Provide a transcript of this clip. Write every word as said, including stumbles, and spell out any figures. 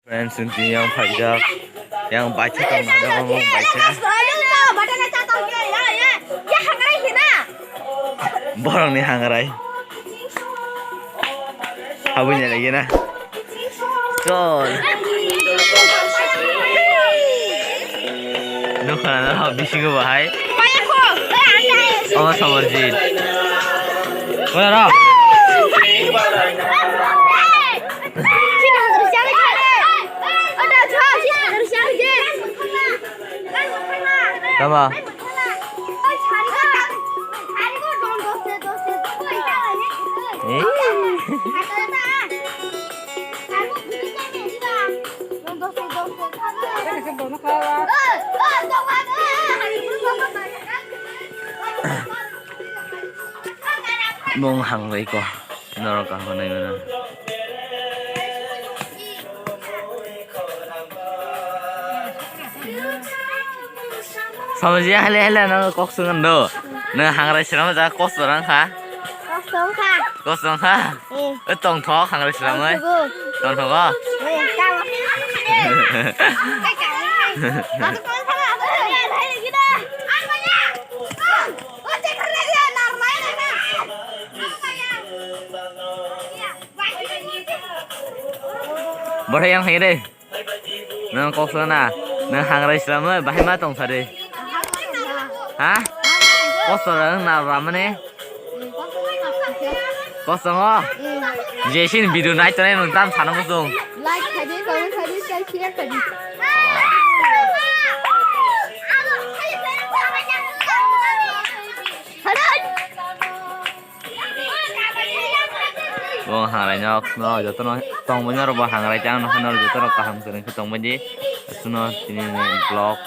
Friends, chwng tini yang phaijak, yang baisa tongna dong, omo baisa. Borokni hangrai. Habwi nai lagi na. Chol. Nukha na bisingo bahai. Omo Samarjit. Wala ra. Tama. Eh? Mung hang bai ko. Norok kaham nai mano. Samajia hale hale no kok sungan do. No hangrai sirama ja kos dorang kha. Kos dong kha. Kos dong kha. Eh. E tong thok hangrai sirama. Tong thok. Tong thok. Eh, ka. Boro yang hai de. Nang kok sana. Nang hangrai sirama bahai ma tong sari. Ha? Kos dorang na ramane. Kosongo. Jesin video nai tonai nung tam sana musung. Like khaidi, comment khaidi, share khaidi. Bo hangrai nok no joto no tongmani oro bo hangrai chang no joto no kaham kwrwng khe tongmani. Suno tini vlog.